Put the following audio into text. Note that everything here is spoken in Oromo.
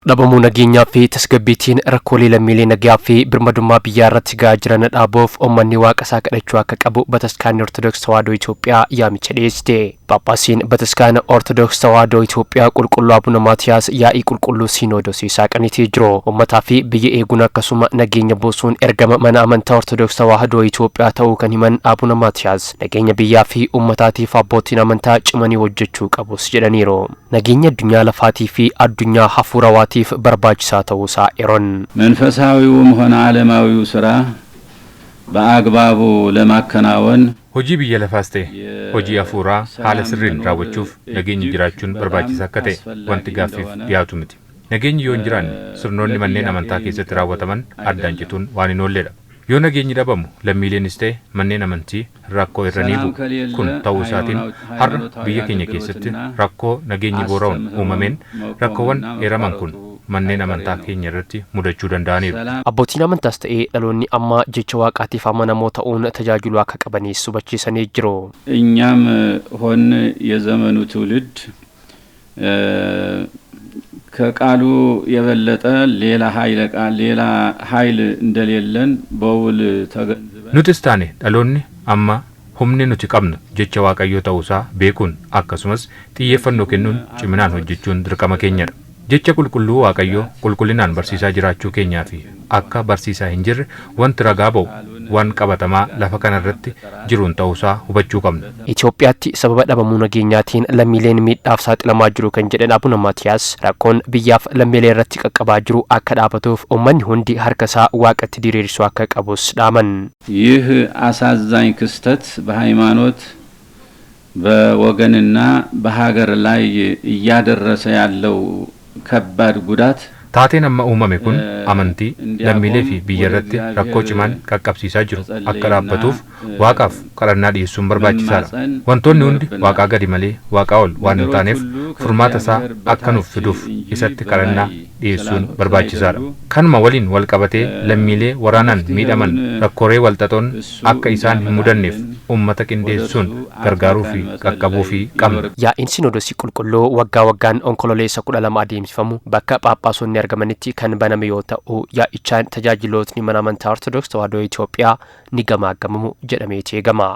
Dhabamuu nageenyaa fi tasgabbiitiin rakkoolee lammiilee nagaa fi birmadummaa biyyaa irratti gahaa jiran dhaabuuf uummanni waaqa isaa kadhachuu akka qabu Bataskaanni Ortodoks Tawaahidoo Itoophiyaa yaamicha dhiyeessite. Phaaphaasiin Bataskaana Ortodoks Tawaahidoo Itoophiyaa Qulqulluu Abuna Maatiyaas yaa'ii Qulqulluu Siinoodosii saaqaniitii jiru. Uummataa fi biyya eeguun akkasuma nageenya buusuun ergama mana amantaa Ortodoks Tawaahidoo Itoophiyaa ta'uu kan himan Abuna Maatiyaas nageenya biyyaa fi uummataatiif abbootiin amantaa cimanii hojjechuu qabus jedhaniiru. Nageenya addunyaa lafaatii fi addunyaa hafuurawaatiif barbaachisaa ta'uusaa eeran. መንፈሳዊውም ሆነ ዓለማዊው ስራ በአግባቡ ለማከናወን Hojii biyya lafaas ta'e hojii hafuuraa haala sirriin raawwachuuf nageenyi jiraachuun barbaachisaa akka ta'e wanti gaaffiif dhiyaatu miti. Nageenyi yoo hin jiraanne sirnoonni manneen amantaa keessatti raawwataman addaan cituun waan hin oolledha. Yoo nageenyi dhabamu lammiileenis ta'e manneen amantii rakkoo irra ni bu'u. Kun ta'uu isaatiin har'a biyya keenya keessatti rakkoo nageenyi boora'uun uumameen rakkoowwan eeraman kun manneen amantaa keenya irratti mudachuu danda'aniiru. Abbootiin amantaas ta'ee dhaloonni ammaa jecha waaqaatiif amanamoo ta'uun tajaajiluu akka qabanis hubachiisanii jiru. እኛም ሆን የዘመኑ ትውልድ ከቃሉ የበለጠ ሌላ ኃይለ ቃል ሌላ ኃይል እንደሌለን በውል ተገንዝበን Nutis taane dhaloonni amma humni nuti qabnu jecha Waaqayyoo ta'uusaa beekuun akkasumas xiyyeeffannoo kennuun ciminaan hojjechuun dirqama keenyadha. Jecha qulqulluu Waaqayyoo qulqullinaan barsiisaa jiraachuu keenyaa fi akka barsiisaa hin jirre wanti ragaa ba'u waan qabatamaa lafa kanarratti jiruun ta'uusaa hubachuu qabna. Itoophiyaatti sababa dhabamuu nageenyaatiin lammiileen miidhaaf saaxilamaa jiru kan jedhan Abuna Maatiyaas rakkoon biyyaaf lammiilee irratti qaqqabaa jiru akka dhaabatuuf uummanni hundi harka isaa waaqatti diriirsuu akka qabus dhaaman. ይህ አሳዛኝ ክስተት በሃይማኖት በወገንና በሀገር ላይ እያደረሰ ያለው ከባድ ጉዳት Taateen amma uumame kun amantii lammiilee fi biyya irratti rakkoo cimaan qaqqabsiisaa jiru akka dhaabbatuuf waaqaaf kadhannaa dhiyeessuun barbaachisaadha. Wantoonni hundi waaqaa gadi malee waaqaa ol waan hin taaneef furmaata isaa akka nuuf fiduuf isatti kadhannaa dhiyeessuun barbaachisaadha. Kanuma waliin wal qabatee lammiilee waraanaan miidhaman rakkoolee walxaxoon akka isaan hin mudanneef uummata qindeessuun gargaaruu fi qaqqabuu fi qabna. Yaa'iin Sinoodosii Qulqulluu waggaa waggaan Onkololeessa 12 adeemsifamu bakka Phaaphaasonni argamanitti kan baname yoo ta'u, yaa'ichaan tajaajilootni mana amantaa Ortodoks Tawaahidoo Itoophiyaa ni gamaagamamu jedhameeti eegama.